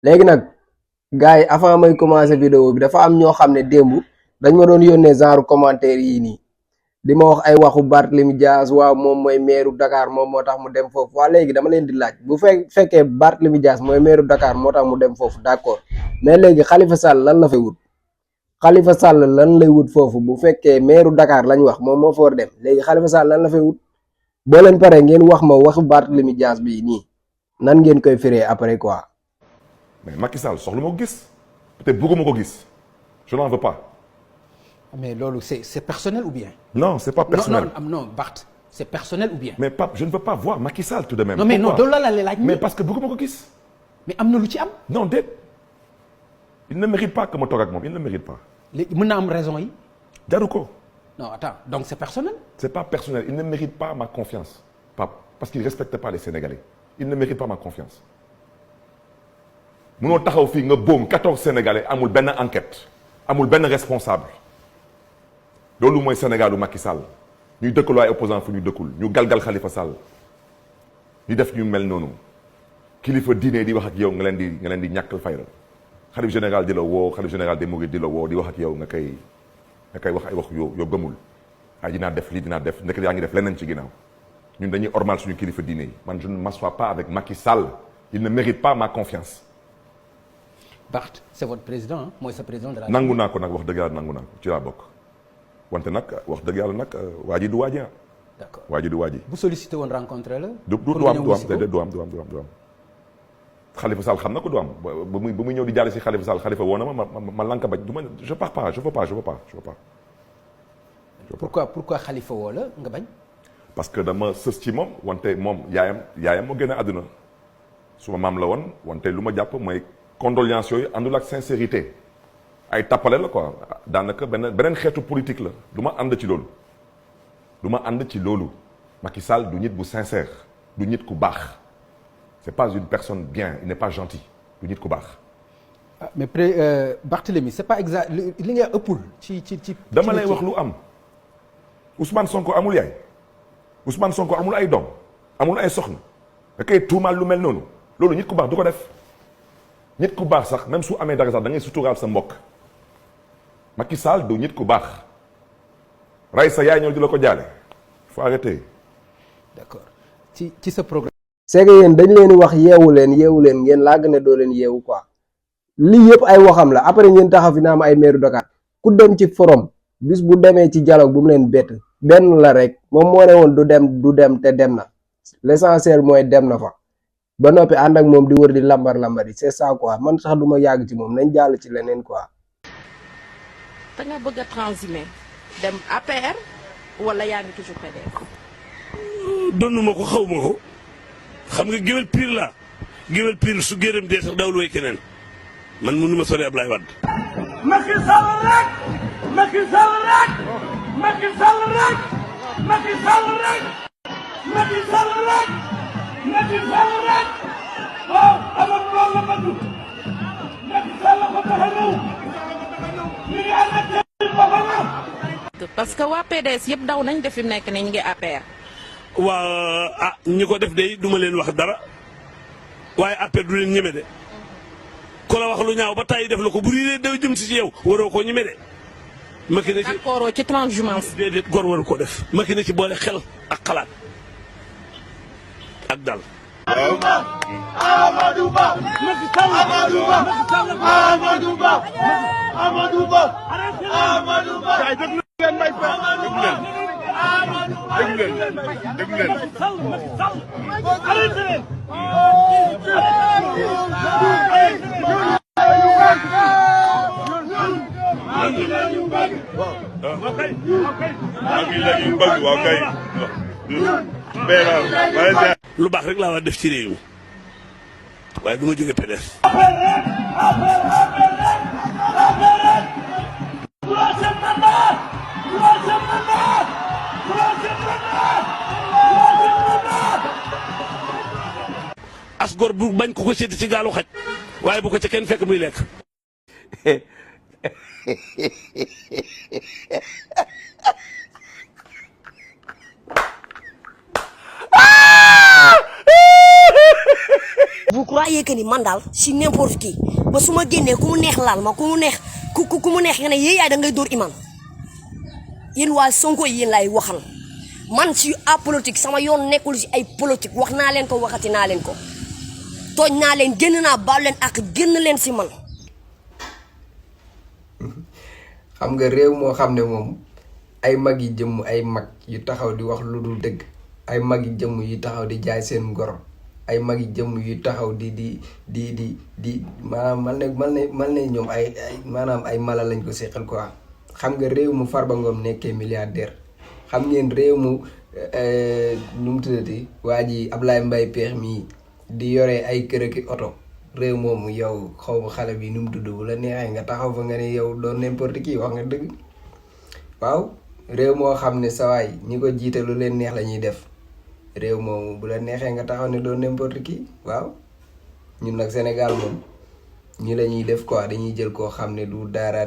léegi nag gars yi avant may commencer vidéo bi dafa am ñoo xam ne démb dañ ma doon yónnee genre commentaire yii nii di ma wax ay waxu Barthélémy Dias waaw moom mooy maire Dakar moom moo tax mu dem foofu waa léegi dama leen di laaj bu fekkee Barthélémy Dias mooy maire Dakar moo tax mu dem foofu d'accord mais léegi Khalifa Sall lan la fay wut Khalifa Sall lan lay wut foofu bu fekkee maire Dakar lañ wax moom moo fa war dem léegi Khalifa Sall lan la fay wut boo leen paree ngeen wax ma waxu Barthélémy Dias bii nii nan ngeen koy firee après quoi. mais Macky Sall soxla ma ko gis peut-être bëgguma ko gis je n'en veux pas. mais loolu c'est personnel ou bien. non c'est pas personnel. non Barth c'est personnel ou bien. mais Pape je ne veux pas voir Macky Sall tout de même. non mais non loolu la laaj. mais parce que bëgguma ko gis. mais am na lu ci am. non déet il ne mérite pas que ma toog ak moom il ne mérite pas. léegi mën na am raison yi. jaru ko. non attends donc c'est personnel. c'est pas personnel il ne mérite pas ma confiance Pape parce qu'il respecte pas les Sénégalais il ne mérite pas ma confiance. munoo taxaw fii nga boom 14 Sénégalais amul benn enquête amul benn responsable loolu mooy Sénégalu Macky Sall ñuy dëkkaloo ay opposants fu ñu dëkkul ñu galgal Khalifa Sall ñu def ñu mel noonu kilifa diine di wax ak yow nga leen di ñàkkal fayda xalif général di la woo xalif général des mourides di la woo di wax ak yow nga koy wax ay wax yoo gëmul ay dinaa def lii dinaa def nekk yaa ngi def leneen ci ginnaaw ñun dañuy ormal suñu kilifa diine yi man je ne m'assois pas avec Macky Sall il ne mérite pas ma confiance. Barth c'est votre président mooy sa président de la. nangu naa ko nag wax dëgg yàlla nangu naa ko ci laa bokk wante nag wax dëgg yàlla nag waa ji du waa ji ah. d'accord waa ji du waa ji. bu sollicité woon rencontré la. du am. Khalifa Sall xam na ko du am ba muy ñëw di jàll si Khalifa Sall Khalifa woo na ma lanka bañ du ma je pars pas je veux pas. pourquoi Khalifa woo la nga bañ. parce que dama sës ci moom wante moom yaayam moo gën a àdduna suma maam la woon wante lu ma jàpp mooy. condoléances yooyu àndul ak sincérité ay tappale la quoi daanaka beneen xeetu politique la du ma ànd ci loolu Macky Sall du nit bu sincère du nit ku baax c'est pas une personne bien il n'est pas gentil du nit ku baax. ah mais Barthélémy c'est pas exact li nga ëppul ci. dama lay wax lu am Ousmane Sonko amul yaay Ousmane Sonko amul ay doom amul ay soxna da koy tuumaal lu mel noonu loolu nit ku baax du ko def. nit ku baax sax même su amee dara sax da ngay suturaal sa mbokk Macky Sall du nit ku baax ray sa yaay ñëw di la ko jaale faut arrêter. d'accord ci sa programme. c'est que yéen dañ leen wax yeewu leen ngeen làgg ne doo leen yeewu quoi lii yëpp ay waxam la après ngeen taxaw fi naa am ay maire Dakar ku dem ci forum bis bu demee ci dialogue bu mu leen bett benn la rek moom moo ne woon du dem te dem na l'essentiel mooy dem na fa. ba noppi ànd ak moom di wër di lambar yi c'est ça quoi man sax du ma yàgg ci moom nañ jàll ci leneen quoi. da nga bëgg a transimer dem APR wala yaa ngi toujours PDS. donnuma ko xaw ma ko xam nga géwél pire la géwél pire su gërëm dee sax dawul way keneen man mënu ma sori Ablaye Wade. Macky Sall rek Macky Sall rek Macky Sall rek Macky Sall rek Macky Sall rek. Macky Sall rek waaw Amadou loolu la bëgg Macky Sall ko tax a ñëw ñu ngi ànd ak seen boppam. parce que waa PDS yëpp daw nañ def fi mu nekk nii ñu ngi APR. waa ñi ko def de duma leen wax dara waaye APR du leen ñeme de ku la wax lu ñaaw ba tàyyi def la ko bu dee daw jëm si yow waroo koo ñeme de. Macky na ci d'accord ci transhumance. déedéet góor waru ko def. Macky na ci boole xel ak xalaat. ak dal. Amadou Ba Macky Sall Amadou Ba Amadou Ba Amadou Ba Amadou Ba kay déglu leen may fa déglu leen arrêté leen lu baax rek laa war def ci réew mi waaye du ma jóge PDS. as gor bu bañ ko seeti ci gaalu xaj waaye bu ko ca kenn fekk muy lekk. Vous croyez croyez que ni man daal si n'importe qui ba su ma génnee ku mu neex laal ma ku mu neex ku mu neex nga ne yaay da ngay dóor iman yéen waa Sonko yéen laay waxal man si apolitique sama yoon nekkul si ay politique wax naa leen ko waxati naa leen ko tooñ naa leen génn naa baal leen ak génn leen si man. xam nga réew moo xam ne moom ay mag yi jëmm ay mag yu taxaw di wax lu dul dëgg ay mag yi jëmm yu taxaw di jaay seen ngor ay mag yi jëmm yu taxaw di maanaam mal ne ñoom ay maanaam ay mala lañ ko seqal quoi. xam nga réew mu Farba Ngom nekkee milliardaire xam ngeen réew mu nu mu tuddati waa ji Ablaye Mbaye Peex mii di yore ay kër ak oto réew moomu yow xaw ma xale bi nu mu tudd bu la neexee nga taxaw fa nga ne yow doon n'importe qui wax nga dëgg waaw réew moo xam ne sawaay ñi ko jiite lu leen neex la ñuy def réew moomu bu la neexee nga taxaw ne doon n'importe qui waaw ñun nag Sénégal moom ñi la ñuy def quoi dañuy jël koo xam ne du dara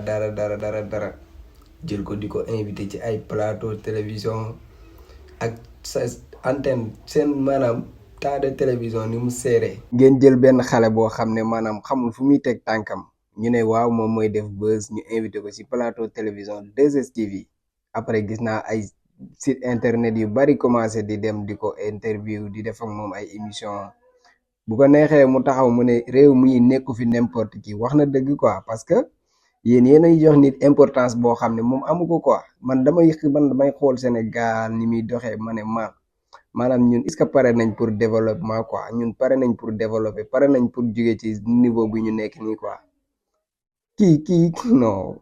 jël ko di ko invité ci ay plateau télévision ak sa antenne seen maanaam tas de télévision ni mu seeree. ngeen jël benn xale boo xam ne maanaam xamul fu muy teg tànkam ñu ne waaw moom mooy def buzz ñu invité ko ci plateau télévision 2STV après gis naa ay site internet yu bari commencé di dem di ko interview di def ak moom ay émission bu ko neexee mu taxaw mu ne réew mi nekku fi n'importe qui wax na dëgg quoi parce que yéen ay jox nit importance boo xam ne moom amu ko quoi man damay xool Sénégal ni muy doxee ma ne maanaam ñun est-ce que pare nañ pour développement quoi ñun pare nañ pour développer pare nañ pour jóge ci niveau bi ñu nekk nii quoi kii non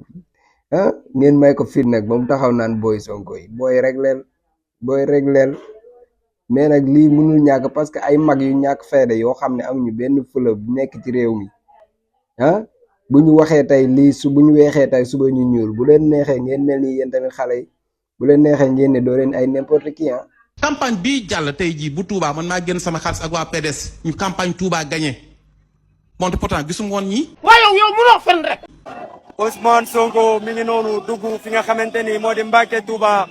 ah ngeen may ko fit nag ba mu taxaw naan booy Sonko yi booy regleel mais nag lii mënul ñàkk parce que ay mag yu ñàkk fayda yoo xam ne amuñu benn fula bu nekk ci réew mi ah bu ñu waxee tey lii bu ñu weexee tey suba ñu ñuul bu leen neexee ngeen mel ni yéen tamit xale yi bu leen neexee ngeen ne doo leen ay n'importe qui ah. campagne bii jàll tey jii bu Touba man maa génn sama xaalis ak waa PDS ñu campagne Touba gagné moonte pourtant gisum woon ñi waaye yow mënoo fen rek. Ousmane Sonko mi ngi noonu dugg fi nga xamante ni moo di Mbacke Touba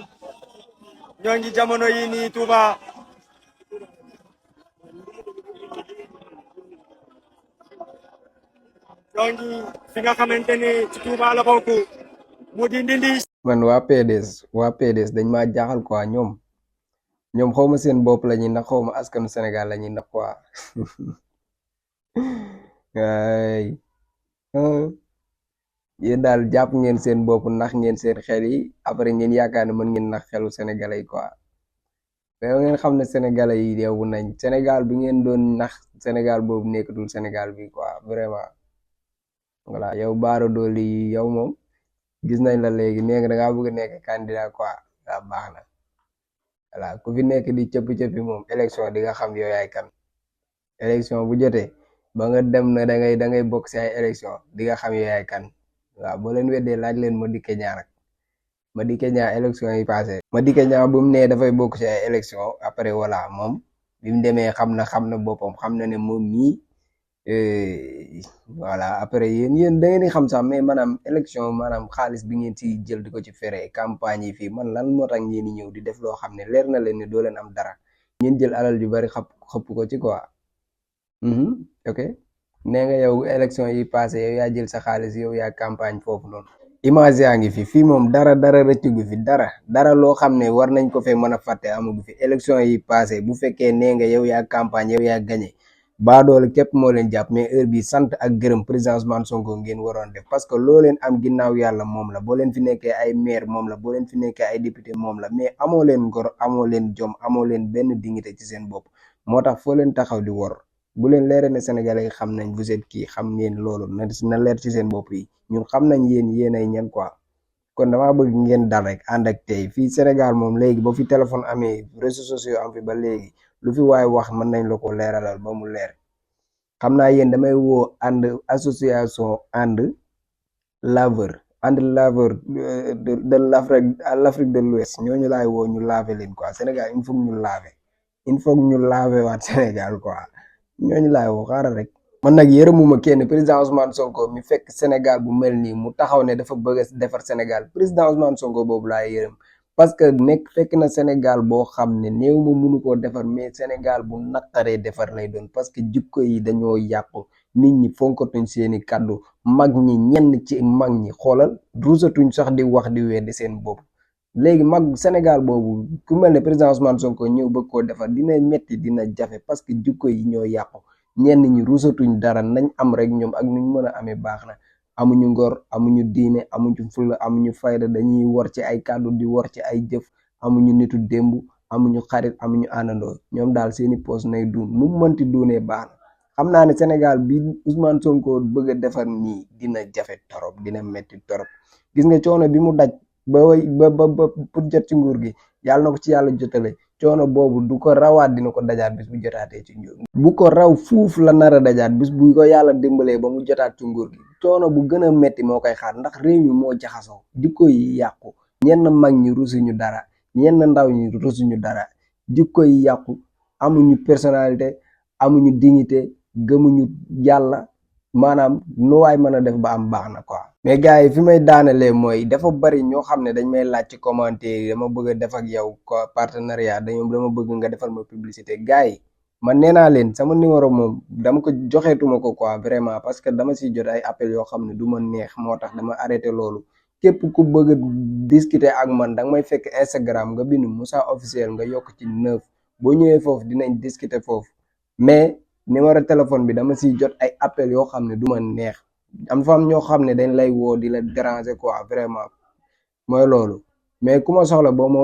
ñoo ngi jamono yi nii Touba ñoo ngi fi nga xamante ni ci Touba la bokk mu di Ndindi. man waa PDS dañ maa jaaxal quoi ñoom xaw ma seen bopp la ñuy nax xaw ma askanu Sénégal la ñuy nax quoi waay yéen daal jàpp ngeen seen bopp nax ngeen seen xel yi après ngeen yaakaar ne mën ngeen nax xelu sénégalais yi quoi mais ngeen xam ne sénégalais yi yeewu nañ Sénégal bi ngeen doon nax Sénégal boobu nekkatul Sénégal bi quoi vraiment voilà yow Bara Dolly yow moom gis nañ la léegi nee nga da ngaa bëgg a nekk candidat quoi waaw baax na voilà ku fi nekk di cëppi moom élection di nga xam yow yaay kan élection bu jotee ba nga dem na da ngay bokk si ay élection di nga xam yow yaay kan waaw boo leen weddee laaj leen Madické Niang nag Madické Niang élection yi passé Madické Niang bu mu nee dafay bokk si ay élection après voilà moom bi mu demee xam na boppam xam na ne moom mii voilà après yéen da ngeen di xam sax mais maanaam élection maanaam xaalis bi ngeen ci jël di ko ci fere campagne yi fii man lan moo tax ngeen di ñëw di def loo xam ne leer na leen ne doo leen am dara ngeen jël alal yu bari xëpp ko ci quoi ok nee nga yow élection yi passé yow yaa jël sa xaalis yow yaa campagne foofu noonu image yaa ngi fii moom dara rëccugu fi dara loo xam ne war nañ ko fee mën a fàtte amagu fi élection yi passé bu fekkee nee nga yow yaa campagne yow yaa gagné baadoole képp moo leen jàpp mais heure bi sant ak gërëm président Ousmane Sonko ngeen waroon def parce que loo leen am ginnaaw yàlla moom la boo leen fi nekkee ay maire moom la boo leen fi nekkee ay député moom la mais amoo leen ngor amoo leen jom amoo leen benn dignité ci seen bopp moo tax foo leen taxaw di wor bu leen leeree ne sénégalais yi xam nañ vous êtes kii xam ngeen loolu na leer ci seen bopp yi ñun xam nañ yéen ay ñan quoi kon damaa bëgg ngeen dal rek ànd ak tey fii Sénégal moom léegi ba fi téléphone amee réseaux sociaux am fi ba léegi lu fi waay wax mën nañ la ko leeralal ba mu leer xam naa yéen damay woo ànd association ànd laveur de l'Afrique de l'Ouest ñooñu laay woo ñu laver leen quoi Sénégal il faut ñu laver waat Sénégal quoi ñooñu laay woo xaaral rek man nag yërëmuma kenn président Ousmane Sonko mi fekk Sénégal bu mel nii mu taxaw ne dafa bëgg a defar Sénégal président Ousmane Sonko boobu laay yërëm parce que nekk fekk na Sénégal boo xam ne néew ma mënu koo defar mais Sénégal bu naqaree defar lay doon parce que jikko yi dañoo yàqu nit ñi fonkatuñ seeni kàddu mag ñi ñenn ci mag ñi xoolal rusatuñ sax di wax di weddi seen bopp léegi mag Sénégal boobu ku mel ne président Ousmane Sonko ñëw bëgg koo defar dina metti dina jafe parce que jikko yi ñoo yàqu ñenn ñi rusatuñ dara nañ am rek ñoom ak nuñ mën a amee baax na amuñu ngor amuñu diine amuñu fulla amuñu fayda dañuy war ci ay kàddu di war ci ay jëf amuñu nitu démb amuñu xarit amuñu àndandoo ñoom daal seeni poos nay duun nu mënti duunee baax na xam naa ne Sénégal bi Ousmane Sonko bëgg a defar nii dina jafe torop dina metti torop gis nga coono bi mu daj ba pour jot ci nguur gi yàlla na ko ci yàlla jotale coono boobu du ko rawaat dina ko dajaat bis bu jotaatee ci nguur bu ko raw fuuf la nar a dajaat bis bu ko yàlla dimbalee ba mu jotaat ci nguur gi coono bu gën a metti moo koy xaar ndax réew mi moo jaxasoo jikko yi yàqu ñenn mag ñi rusuñu dara ñenn ndaw ñi rusuñu dara jikko yi yàqu amuñu personnalité amuñu dignité gëmuñu yàlla maanaam nu waay mën a def ba am baax na quoi. mais gars yi fi may daanelee mooy dafa bari ñoo xam ne dañ may laaj ci commentaire yi dama bëgg a def ak yow quoi partenariat dama bëgg nga defal ma publicité gars yi man nee naa leen sama numéro moom dama ko joxeetuma ko quoi vraiment parce que dama siy jot ay appel yoo xam ne du ma neex moo tax dama arrêté loolu képp ku bëgg a discuter ak man danga may fekk Instagram nga bind Moussa officiel nga yokk ci 9 boo ñëwee foofu dinañ discuter foofu mais numéro téléphone bi dama siy jot ay appel yoo xam ne du ma neex am fa am ñoo xam ne dañ lay woo di la déranger quoi vraiment mooy loolu mais ku ma soxla boo ma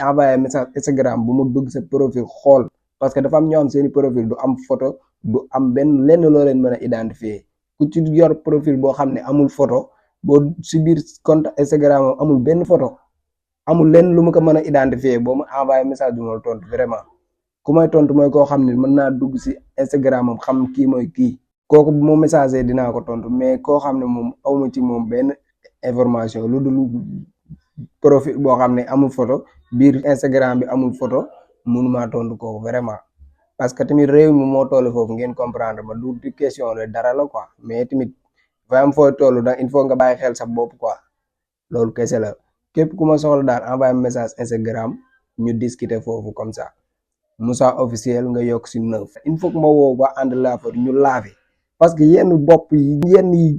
envoyé message Instagram bu ma dugg sa profil xool parce que dafa am ñoo xam seeni profil du am photo du am benn lenn loo leen mën a identifier ku ci yor profil boo xam ne amul photo boo si biir compte Instagram amul benn photo amul lenn lu ma ko mën a identifier boo ma envoyé message du ma la tontu vraiment ku may tontu mooy koo xam ne mën naa dugg si Instagram am xam kii mooy kii kooku bu ma message dinaa ko tontu mais koo xam ne moom awma ci moom benn information lu dul profil boo xam ne amul photo biir Instagram bi amul photo mënumaa tontu kooku vraiment parce que tamit réew mi moo toll foofu ngeen comprendre ma du question de dara la quoi mais tamit fa am fooy toll da il faut nga bàyyi xel sa bopp quoi loolu kese la képp ku ma soxla daal envoyé message Instagram ñu discuter foofu comme ça Moussa officiel nga yokk si 9 il faut que ma woo ba ànd laafar ñu laafe parce que yenn bopp yi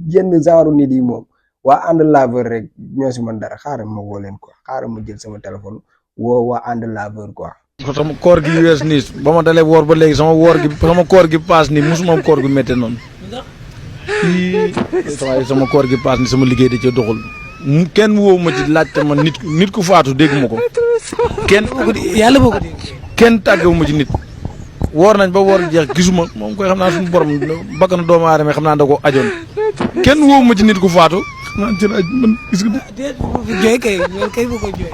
yenn genre nit yi moom waa ànd laveur rek ñoo si man dara xaaral ma woo leen quoi xaaral ma jël sama téléphone woo waa ànd laveur quoi. sama koor gi wees nii ba ma dalee woor ba léegi sama koor gi paas nii musuma koor gu méttee noonu sama koor gi paas nii sama liggéey da cee doxul kenn woowu ma ci laajte ma nit ku faatu dégg ma ko yàlla boo ko dégg kenn tàggewu ma ci nit woor nañ ba woor jeex gisuma moom koy xam naa suñu borom bakkanu doomu aadama xam naa da ko ajoon kenn woowu ma ci nit ku faatu xam naa ci man gis nga jooy kay loolu kay bu ko jooy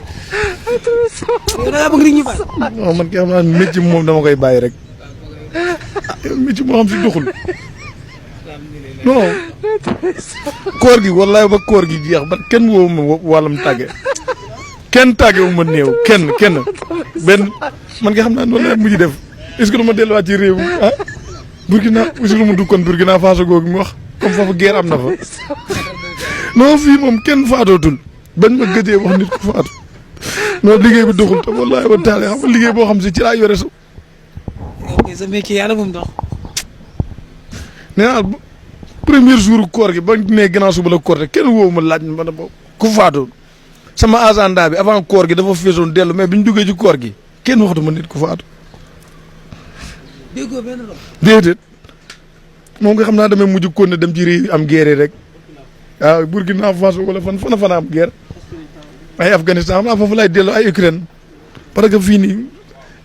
yow da ngaa bëgg nit ñi faatu non man kay xam naa métier moom dama koy bàyyi rek métier moo xam si doxul non koor gi wallaay ba koor gi jeex ba kenn woowu ma wàllam tàgge kenn tàggewu ma néew kenn benn man nga xam naa noonu la mujj def est-ce que dama delluwaat ci réew Burkina aussi lu mu dugg kon Burkina Faso googu mu wax comme foofu guerre am na fa non fii moom kenn faatootul bañ ma gëjee wax nit ku faatu non liggéey bi doxul te wallaahi wa taala xam nga liggéey boo xam si ci laa yore sa métier yàlla bu mu dox nee naa premier jour koor gi ba ne gannaaw suba la koor te kenn woowu ma laaj ma ne ku faatu sama agenda bi avant koor gi dafa feesoon dellu mais bi ñu duggee ci koor gi kenn waxatu ma nit ku faatu déggoo benn dox déedéet moom nga xam naa damay mujj kon ne dem ci réew am guerre rek waaw Burkina Faso wala fan am guerre ay Afghanistan xam naa foofu laay dellu ay Ukraine parce que fii nii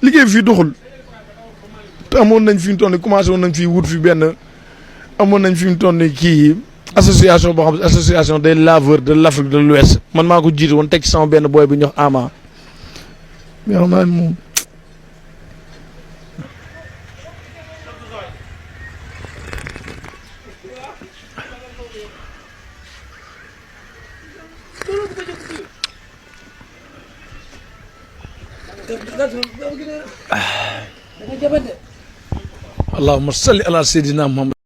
liggéey bi fii doxul te amoon nañ fi mu toll nii commencé woon nañ fii wut fi benn amoon nañ fi mu toll nii kii association boo xam ne association des laveurs de l'Afrique de l'Ouest man maa ko jiite woon teg ci sama benn boy bi ñu wax Ama mais xam naa moom. allahumma salli ala sayyidina Muhammad